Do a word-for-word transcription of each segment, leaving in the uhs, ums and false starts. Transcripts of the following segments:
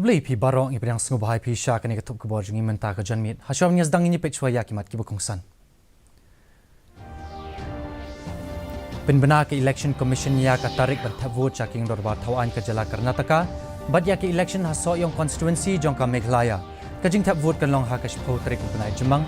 Khublei phi baroh, ngi pdiang sngewbha ïa phi sha kane ka thup khubor jong ngi mynta ka janmiet. Hashwa ngi sdang, ngin ïa peit shuwa ïa ki mat kiba kongsan. Pynbna ka Election Commission ïa ka tarik ban thep vote sha ka Ïing Dorbar Thaw Aiñ ka jylla Karnataka bad ïa ka election ha Sohiong constituency jong ka Meghalaya. Ka jingthep vote kan long ha ka shiphew tarik u bnai Jymmang.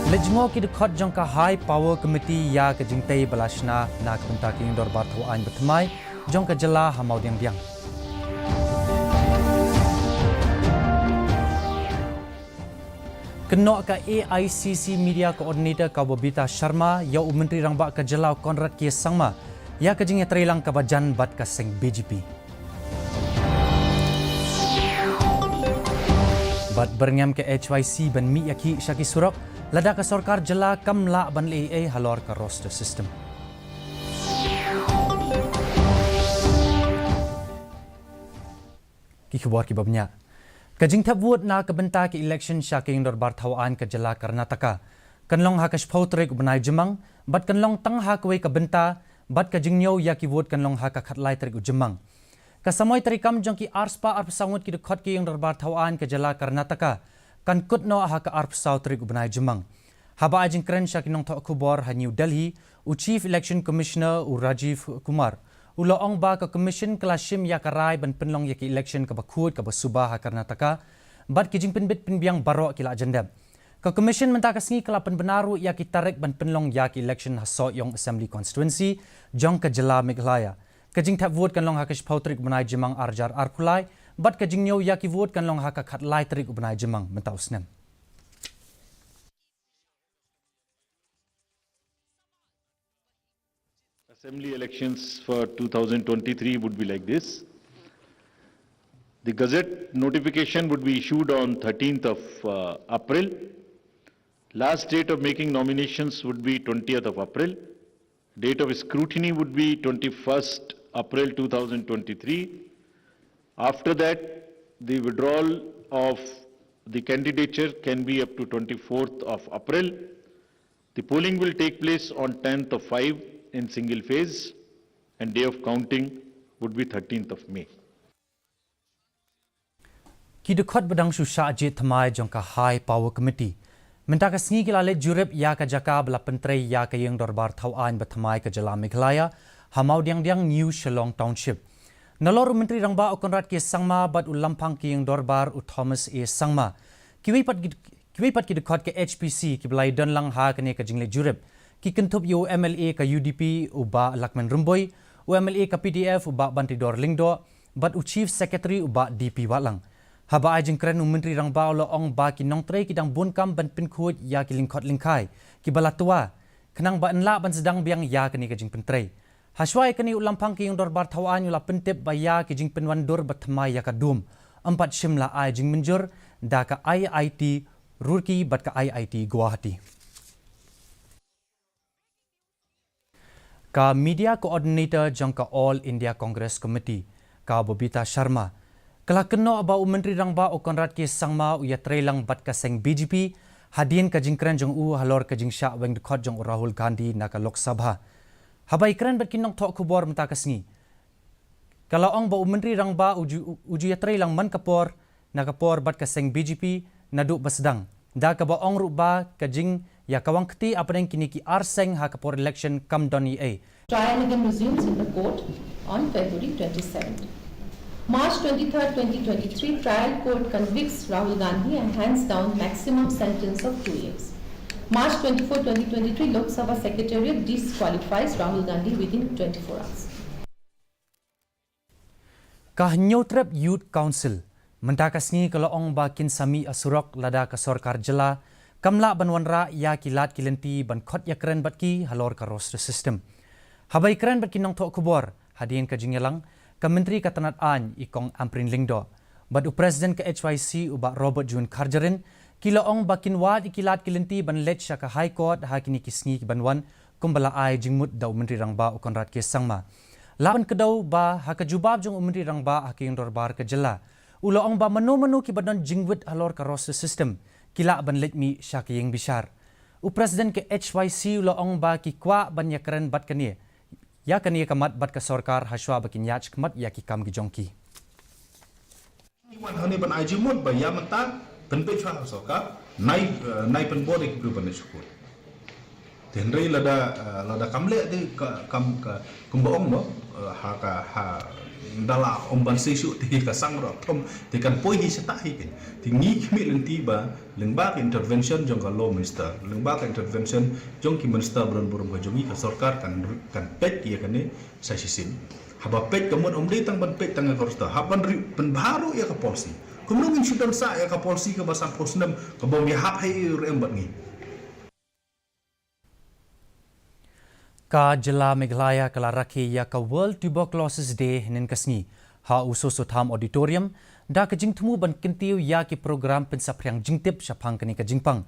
Leit jngoh ki dkhot jong ka High Power Committee ïa ka jingtei ba la shna na ka bynta ka Ïing Dorbar Thaw Aiñ bathymmai jong ka jylla ha Mawdiangdiang. Kynnoh ka A I C C Media Coordinator ka Babita Sharma ïa u Myntri Rangbah ka jylla u Conrad K Sangma ïa ka jingïatreilang kaba jan bad ka seng B J P. Bad byrngem ka H Y C ban mih ïakhih sha ki surok lada ka sorkar jylla kam lah ban leh ei ei halor ka roster system. Ki khubor kiba bniah. Ka jingthep vote na ka bynta ka election sha ka Ïing Dorbar Thaw Aiñ ka jylla Karnataka kan long ha ka shiphew tarik u bnai Jymmang bad kan long tang ha kawei ka bynta, bad ka jingñiew ïa ki vote kan long ha ka khatlai tarik u Jymmang. Ka samoi treikam jong ki arspah arphew saw ngut ki dkhot ka Ïing Dorbar Thaw Aiñ ka jylla Karnataka kan kut noh ha ka arphew saw tarik u bnai Jymmang. Haba ai jingkren sha ki nongthoh khubor ha New Delhi, u Chief Election Commissioner u Rajiv Kumar u la ong ba ka Commission ka la shim ïa ka rai ban pynlong ïa ka election kaba khuid kaba suba ha Karnataka bad ki jingpynbit pynbiang baroh ki la jan dep. Ka Commission mynta ka sngi ka la pynbna ruh ïa ki tarik ban pynlong ïa ka election ha Sohiong Assembly Constituency jong ka jylla Meghalaya. Ka jingthep vote kan long ha ka shiphew tarik u bnai Jymmang arhajar arphew lai bad ka jingñiew ïa ki vote kan long ha ka khatlai tarik u bnai Jymmang mynta u snem. Assembly elections for two thousand twenty-three would be like this. The gazette notification would be issued on thirteenth of, uh, April. Last date of making nominations would be twentieth of April. Date of scrutiny would be twenty-first April two thousand twenty-three. After that, the withdrawal of the candidature can be up to twenty-fourth of April. The polling will take place on tenth of five in single phase, and day of counting would be thirteenth of May. Ki dkhot ba dang shu shah jied thymmai jong ka High Power Committee mynta ka sngi ki la leit jurip ïa ka jaka ba la pyntrei ïa ka Ïing Dorbar Thaw Aiñ bathymmai ka jylla Meghalaya ha Mawdiangdiang, New Shillong Township. Nalor u Myntri Rangbah u Conrad K Sangma bad u Lamphang ka Ïing Dorbar u Thomas A Sangma, kiwei pat ki, kiwei pat ki dkhot ka H P C kiba la ïadon lang ha kane ka jingleit jurip ki kynthup ïa u M L A ka U D P u Bah Lahkmen Rymbui, u M L A ka P D F u Bah Bantidor Lyngdoh bad u Chief Secretary u Bah D P Wahlang. Haba ai jingkren u Myntri Rangbah u la ong ba ki nongtrei ki dang bun kam ban pynkhuid ïa ki lyngkhot lyngkhai kiba la twa khnang ba yn lah ban sdang biang ïa kane ka jingpyntrei. Hashwa ïa kane u Lamphang ka Ïing Dorbar Thaw Aiñ u la pyntip ba ïa ki jingpynwandur bathymmai ïa ka dum ym pat shym la ai jingmynjur da ka I I T Roorkee bad ka I I T Guwahati. Ka Media Coordinator jong ka All India Congress Committee, ka Babita Sharma, ka la kynnoh ba u Myntri Rangbah u Conrad K Sangma u ïatreilang bad ka seng B J P hadien ka jingkren jong u halor ka jingshah weng dkhot jong u Rahul Gandhi na ka Lok Sabha. Haba ïakren bad ki nongthoh khubor mynta ka sngi, ka la ong ba u Myntri Rangbah u ju, u ju ïatreilang man ka por na ka por bad ka seng B J P naduh ba sdang, da kaba ong ruh ba ka jingïakawang kti hapdeng kine ki ar seng ha ka por election kam don ei ei. Trial again resumes in the court on February twenty-seventh. March twenty-third, twenty twenty-three, trial court convicts Rahul Gandhi and hands down maximum sentence of two years. March twenty-fourth, twenty twenty-three, Lok Sabha Secretariat disqualifies Rahul Gandhi within twenty-four hours. Ka Hynñiewtrep Youth Council mynta ka sngi ka la ong ba kin sa mih ha surok lada ka sorkar jylla kam lah ban wanrah ïa ki lad ki lynti ban khot ïakren bad ki halor ka roster system. Haba ïakren bad ki nongthoh khubor hadien ka jingïalang, ka Myntri ka tnad aiñ i Kong Ampareen Lyngdoh bad u President ka H Y C u Bah Robert June Kharjahrin ki la ong ba kin wad ïa ki lad ki lynti ban leit sha ka High Court ha kine ki sngi ki ban wan, kumba la ai jingmut da u Myntri Rangbah u Conrad K Sangma. La pynkdew ba ha ka jubab jong u Myntri Rangbah ha ka Ïing Dorbar ka jylla, u la ong ba mano mano kiba don jingwit halor ka roster system ki lah ban leit mih sha ka ïing bishar. U President ka H Y C u la ong ba ki kwah ban ïakren bad kane ïa kane ka mat bad ka sorkar hashwa ba kin ïaid shakhmat ïa ki kam ki jong ki. Ki wan hangne ban ai jingmut ba ïa mynta pynbeit shwa ha sorkar, nai, eh, nai pynbor ïa ki briew ban leit sha court. Te hynrei lada, eh, lada kam leh te ka, kam ka, kumba ong mo, eh, ha ka, ha, da la ym ban sei shuh te ka sang ruh thom, te kan poi hi shata hi kein. Te ngi khmih lynti ba lyngba ka intervention jong ka law minister, lyngba ka intervention jong ki minister ba don burom ka jong ngi, ka sorkar kan, kan peit ïa kane sa shisien. Haba peit ka mut ym dei tang ban peit tang ïa ka roster, hap ban review pynbha ruh ïa ka policy. Kumno ngin shu don sah ïa ka policy kaba sanphew snem kaba ym ïahap ha ei ei ruh em bad ngi. Ka jylla Meghalaya ka la rakhe ïa ka World Tuberculosis Day hynnin ka sngi ha U Soso Tham Auditorium, da ka jingthmu ban kyntiew ïa ki program pynsaphriang jingtip shaphang kane ka jingpang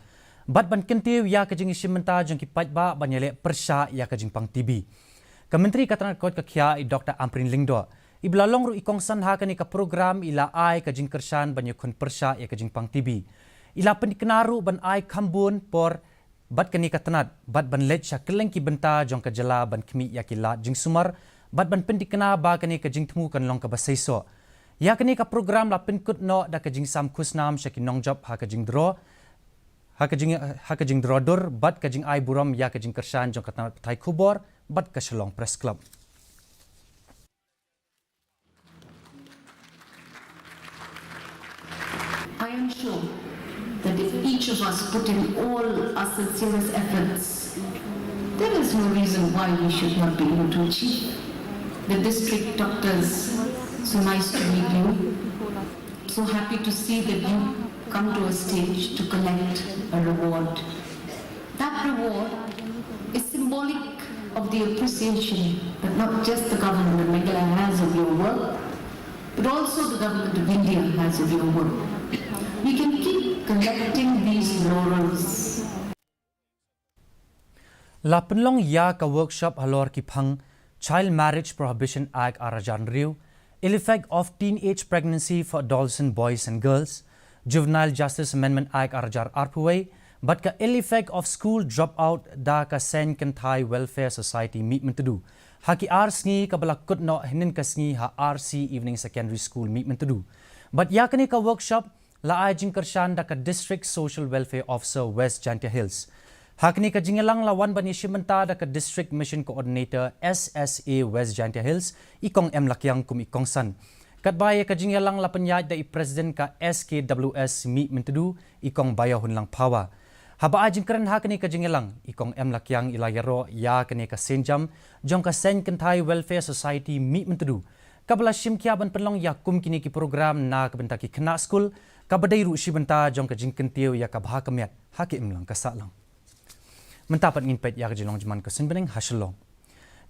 bad ban kyntiew ïa ka jingïashim bynta jong ki paidbah ban ïaleh pyrshah ïa ka jingpang T B. Ka Myntri ka tnat koit ka khiah i Doktor Ampareen Lyngdoh, iba la long ruh i kongsan ha kane ka program, i la ai ka jingkyrshan ban ïakhun pyrshah ïa ka jingpang T B. I la pynthikna ruh ban ai kham bun por bad kane ka tnat bad ban leit sha kylleng ki bynta jong ka jylla ban khmih ïa ki lad jingsumar bad ban pynthikna ba kane ka jingthmu kan long kaba seisoh. Ïa kane ka program la pynkut noh da ka jingsam khusnam sha ki nongjop ha ka jingdro, ha ka jing, ha ka jingdro dur bad ka jingai burom ïa ka jingkyrshan jong ka tnat pathai khubor bad ka Shillong Press Club. I am sure that if each of us put in all our sincerest efforts, there is no reason why we should not be able to achieve. The district doctors, so nice to meet you. So happy to see that you come to a stage to collect a reward. That reward is symbolic of the appreciation that not just the government of Meghalaya has of your work, but also the government of India has of your work. We can keep collecting these laurels. La pynlong ïa ka workshop halor ki phang Child Marriage Prohibition Act ar hajar hynriew, ill effect of teenage pregnancy for adolescent boys and girls, Juvenile Justice Amendment Act ar hajar arphew wei, bad ka ill effect of school dropout da ka Seng Kynthai Welfare Society Mihmyntdu ha ki ar sngi, kaba la kut noh hynnin ka sngi ha R C Evening Secondary School Mihmyntdu. Bad ïa kane ka workshop la ai jingkyrshan da ka District Social Welfare Officer West Jaintia Hills. Ha kane ka jingïalang la wan ban ïashim bynta da ka District Mission Coordinator S S A West Jaintia Hills, i Kong M Lakiang kum i kongsan. Katba ïa ka jingïalang la pynïaid da i President ka S K W S Mihmyntdu, i Kong Baïawhunlang Phawa. Haba ai jingkren ha kane ka jingïalang, i Kong M Lakiang i la ïaroh ïa kane ka sienjam jong ka Seng Kynthai Welfare Society Mihmyntdu, kaba la shim khia ban pynlong ïa kum kine ki program na ka bynta ki khynnah skul, kaba dei ruh shi bynta jong ka jingkyntiew ïa ka bha ka miat ha ka imlang ka sahlang. Mynta pat ngin peit ïa ka jinglong jingman ka suiñbneng ha Shillong.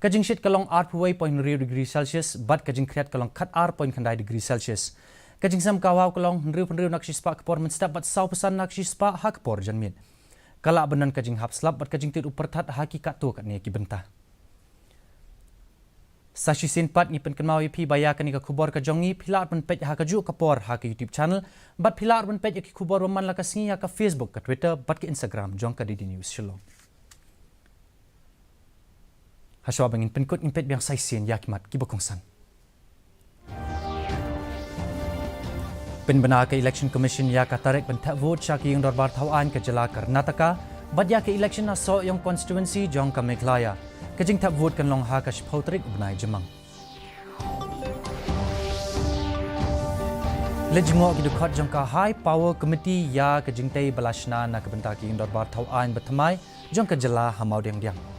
Ka jingshit ka long arphew wei point hynriew degree Celsius bad ka jingkhriat ka long khat ar point khyndai degree Celsius. Ka jingsam ka hwa ka long hynriew phew hynriew na ka shispah ka por mynstep bad saw phew san na ka shispah ha ka por janmiet. Ka lah ban don ka jinghap slap bad ka jingtied u pyrthat ha ki katto katne ki bynta. Sa shisien pat ngi pynkynmaw ïa phi ba ïa kane ka khubor ka jong ngi phi lah ban peit ha kajuh ka por ha ka YouTube channel, bad phi lah ban peit ïa ki khubor ba man la ka sngi ha ka Facebook, ka Twitter bad ka Instagram jong ka D D News Shillong. Hashwa ba ngin pynkut, ngin peit biang sa shisien ïa ki mat kiba kongsan. Pynbna ka Election Commission ïa ka tarik ban thep vote sha ka Ïing Dorbar Thaw Aiñ ka jylla Karnataka bad ïa ka election ha Sohiong constituency jong ka Meghalaya. Ka jingthep vote kan long ha ka shiphew tarik u bnai Jymmang. Leit jngoh ki dkhot jong ka High Power Committee ïa ka jingtei ba la shna na ka bynta ka Ïing Dorbar Thaw Aiñ ba thymmai jong ka jylla ha Mawdiangdiang.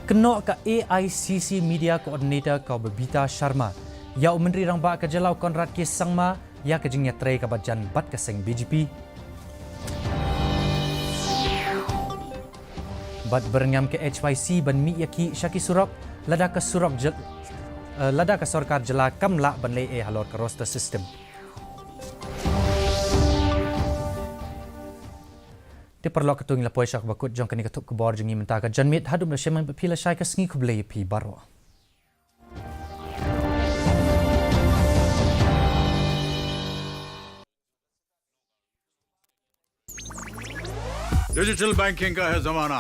Kynnoh ka A I C C Media Coordinator ka Babita Sharma ïa u Myntri Rangbah ka jylla u Conrad K Sangma ïa ka jingïatrei kaba jan bad ka seng B J P. Bad byrngem ka H Y C ban mih ïakhih sha ki surok lada ka surok jyl-, eh, lada ka sorkar jylla kam lah ban leh ei halor ka roster system. Te paralok, katto ngi la poi sha kaba kut jong kane ka thup khubor jong ngi mynta ka janmiet. Haduh mynta shem, phi la shai ka sngi, khublei ïa phi baroh. डिजिटल बैंकिंग का है जमाना।